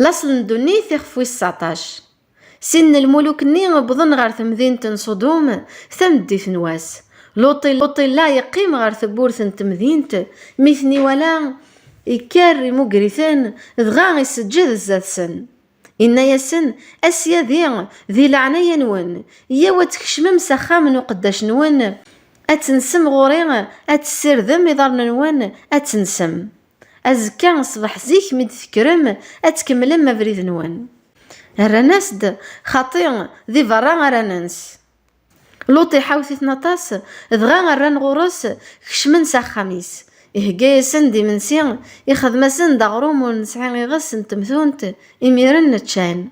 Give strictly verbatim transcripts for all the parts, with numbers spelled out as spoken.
Laṣel n ddunit, ixef wis tseɛṭac. Sin n lmuluk-nni wwḍen ɣer temdint n Ṣudum tameddit n wass. Luṭ, Luṭ illa yeqqim ɣer tewwurt n temdint, mi ten-iwala, ikker, imuger-iten, dɣa iseǧǧed zdat-sen. Inna-yasen: "A syadi, di leɛnaya-nwen, yyaw ad tkecmem s axxam n uqeddac-nwen, ad tensem ɣur-i, ad tessirdem iḍarren-nwen, ad tensem. Azekka ṣṣbeḥ zik mi d-tekkrem, ad tkemmlem abrid-nwen." Rran-as-d: "Xaṭi, di berra ara nens." Luṭ iḥawet-iten aṭas, dɣa rran ɣur-s, kecmen s axxam-is. Ihegga-yasen-d imensi, ixdem-asen-d aɣrum ur nesɛi iɣes n temtunt, imiren ččan.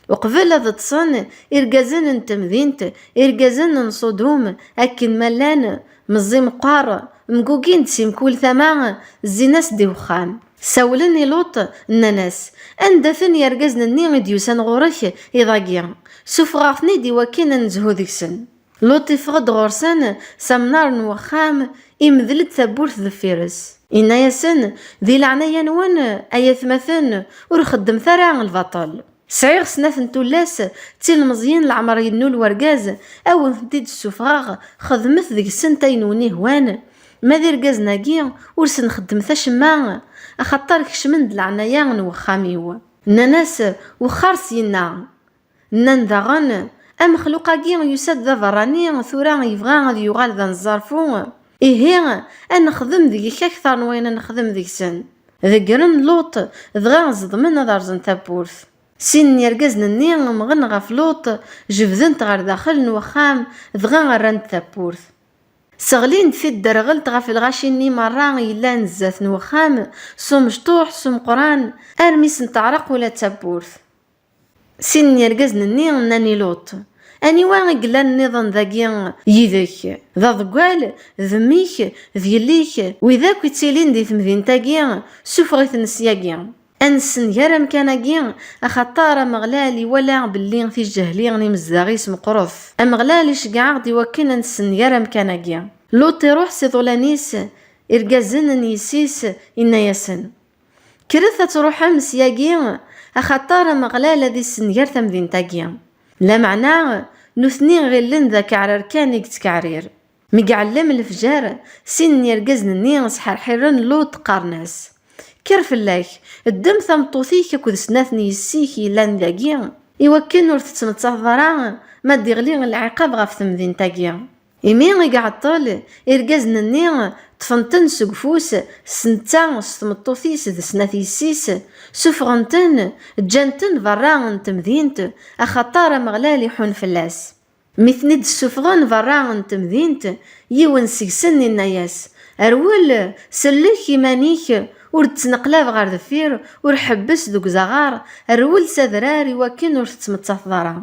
Uqbel ad ṭṭsen, irgazen n temdint, irgazen n Ṣudum, akken ma llan, meẓẓi meqqar, mgugin-d si mkul tama, zzin-as-d i wexxam. Sawlen i Luṭ, nnan-as: "Anda-ten yergazen-nni i d-yusan ɣur-k iḍ-agi? Sufeɣ-aɣ-ten-id i wakken ad nezhu deg-sen." Luṭ iffeɣ-d ɣur-sen s amnar n wexxam, imdel-d tawwurt deffir-s. Inna-yasen: "Di leɛnaya-nwen, ay atmaten, ur xeddmet ara lbaṭel. Sɛiɣ snat n tullas, d tilmeẓyin leɛmer yennul wergaz, a wen-tent-id-ssufɣeɣ, xedmet deg-sent ayen wen-ihwan. Ma d irgazen-agi, ur sen-xeddmet acemma, axaṭer kecmen-d leɛnaya n wexxam-iw." Nnan-as: "Wexxer syenna." Nnan daɣen: "Amexluq-agi yusa-d d aberrani, tura yebɣa ad yuɣal d anezzarfu. Ihi, ad nexdem deg-k akter n wayen ad nexdem deg-sen." Ḍeggren Luṭ, dɣa ẓedmen ad rẓen tawwurt. Sin n yergazen-nni mmɣen ɣef Luṭ, jebden-t ɣer daxel n wexxam, dɣa rran-d tawwurt. Sseɣlin-d tidderɣelt ɣef lɣaci-nni merra yellan zdat n wexxam, s umecṭuḥ, s umeqqran, armi sen-teɛreq ula d tawwurt. Sin n yergazen-nni nnan i Luṭ: "Aniwa i yellan nniḍen dagi yid-k? D aḍeggal, d mmi-k, d yelli-k, wid akk ittilin di temdint-agi, sufeɣ-iten syagi. Ad nessenger amkan-agi, axaṭer Ameɣlal iwala belli tijehli n imezdaɣ-is meqqret. Ameɣlal iceggeɛ-aɣ-d i wakken ad nessenger amkan-agi." Luṭ iruḥ s iḍulan-is, irgazen n yessi-s, inna-yasen: "Kkret ad truḥem syagi, axaṭer Ameɣlal ad issenger tamdint-agi. Lameɛna nutni ɣilen d akeɛrer kan i yettkeɛrir." Mi iɛellem lefjer, sin n yergazen-nni sḥerḥiren Luṭ, qqaren-as: "Kker fell-ak, ddem tameṭṭut-ik akked snat n yessi-k yellan dagi, i wakken ur tettmettateḍ ara, ma d-iɣli lɛiqab ɣef temdint-agi." Imi i iɛeṭṭel, irgazen-nni ṭṭfen-ten seg ufus, s netta, s tmeṭṭut-is d snat yessi-s, sufɣen-ten, ǧǧan-ten berra n temdint, axaṭer Ameɣlal iḥun fell-as. Mi ten-id-ssufɣen berra n temdint, yiwen seg-sen inna-yas: "Rwel, sellek iman-ik, ur d-ttneqlab ɣer deffir, ur ḥebbes deg uzaɣar, rwel s adrar i wakken ur tettmettateḍ ara."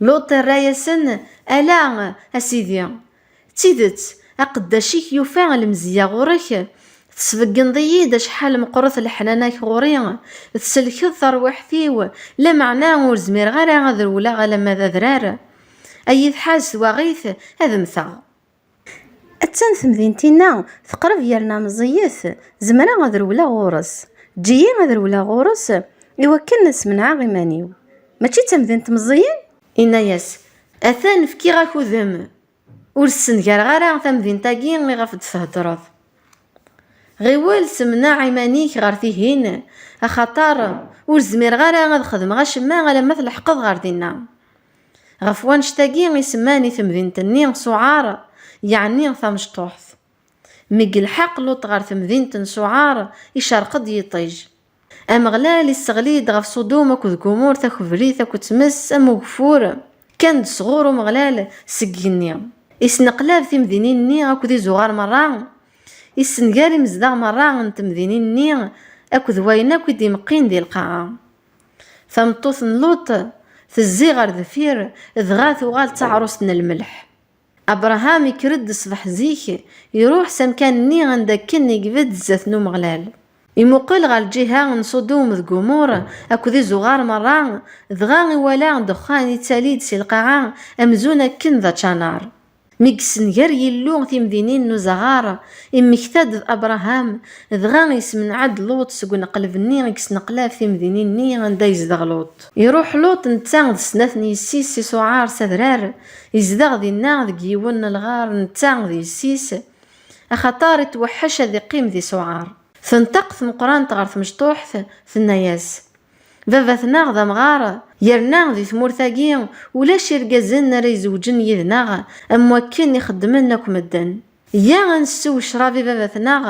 Luṭ irra-yasen: "Ala, a Sidi, d tidet, aqeddac-ik yufa lemzeyya ɣur-k, tesbeggneḍ-iyi-d acḥal meqqret leḥnana-k ɣur-i, tselkeḍ tarwiḥt-iw, lameɛna ur zmireɣ ara ad rewleɣ alamma d adrar. Ad iyi-tḥaz twaɣit, ad mmteɣ." Attan temdint-inna teqreb yerna meẓẓiyet, zemreɣ ad rewleɣ ɣur-s. Ǧǧiyi ad rewleɣ ɣur-s i wakken ad smenɛeɣ iman-iw. Mačči d tamdint meẓẓiyen? Inna-yas: "Atan fkiɣ-ak udem. Ur ssengareɣ ara tamdint-agi iɣef d-theddreḍ. Ɣiwel semneɛ iman-ik ɣer tihin, axaṭer ur zmireɣ ara ad xedmeɣ acemma alamma tleḥqeḍ ɣer dinna." Ɣef wannect-agi i semman i temdint-nni Suɛar, yeɛni tamecṭuḥt. Mi yelḥeq Luṭ ɣer temdint n Suɛar, icerq-d yiṭij. Ameɣlal isseɣli-d ɣef Ṣudum akked Gumur takebrit akked tmes am ugeffur, kkan-d sɣur Umeɣlal seg igenni. Isneqlab timdinin-nni akked izuɣar merra, issenger imezdaɣ merra n temdinin-nni akked wayen akk i d-imeqqin di lqaɛa. Tameṭṭut n Luṭ tezzi ɣer deffir, dɣa tuɣal d taɛrust n lmelḥ. Abṛaham ikker-d ṣṣbeḥ zik, iruḥ s amkan-nni anda akken i ibedd zdat n Umeɣlal. Imuqel ɣer lǧiha n Ṣudum d Gumur akked izuɣar merra, dɣa iwala ddexxan ittali-d si lqaɛa amzun akken d ačanar. Mi yessenger Yillu timdinin n uzaɣar, immekta-d d Abṛaham, dɣa yesmenɛed Luṭ seg uneqleb-nni i yesneqlab timdinin-nni anda yezdeɣ Luṭ. Iruḥ Luṭ netta d snat n yessi-s si Suɛar s adrar, izdeɣ dinna deg yiwen n lɣar netta d yessi-s, axaṭer itweḥḥec ad iqqim di Suɛar. Tenṭeq tmeqrant ɣer tmecṭuḥt, tenna-yas: "Baba-tneɣ d amɣar, yerna di tmurt-agi ulac irgazen ara izewǧen yid-neɣ am wakken i xeddmen akk medden. Iyya ad nessew ccrab i baba-tneɣ,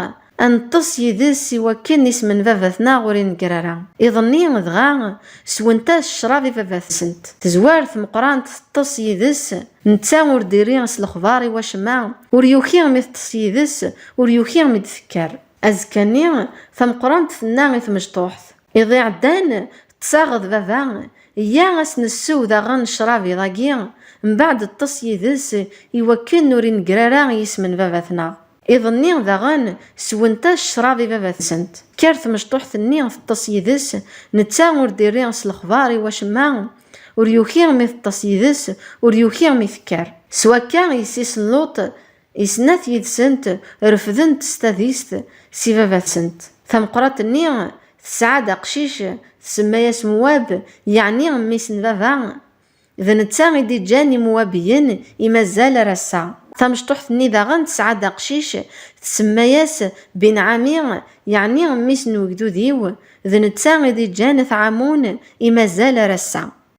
ad neṭṭes yid-s i wakken isem n baba-tneɣ ur inegger ara." Iḍ-nni dɣa swent-as ccrab i baba-tsent. Tezwar tmeqrant teṭṭes yid-s, netta ur d-irri s lexbar i wacemma, ur yuki mi teṭṭes yid-s, ur yuki mi d-tekker. Azekka-nni, tameqrant tenna i tmecṭuḥt: "Iḍ iɛeddan, ṭṭseɣ d baba, iyya ad s-nessew daɣen ccrab iḍ-agi, mbeɛd ṭṭes yid-s i wakken ur inegger ara yisem n baba-tneɣ." Iḍ-nni daɣen swent-as ccrab i baba-tsent. Kker tmecṭuḥt-nni teṭṭes yid-s, netta ur d-irri s lexbar i wacemma, ur yuki mi teṭṭes yid-s, ur yuki mi tekker. S wakka, yessi-s n Luṭ, i snat yid-sent refdent s tadist si baba-tsent. Tameqrant-nni tesɛa-d aqcic, tsemma-yas Muwab, yeɛni mmi-s n baba. D netta i d-iǧǧan Imuwabiyen i mazal ar ass-a. Tamecṭuḥt-nni daɣen tesɛa-d aqcic, tsemma-yas Binɛami, yeɛni mmi-s n wegdud-iw, d netta i d-iǧǧan At Ɛamun i mazal ar ass-a.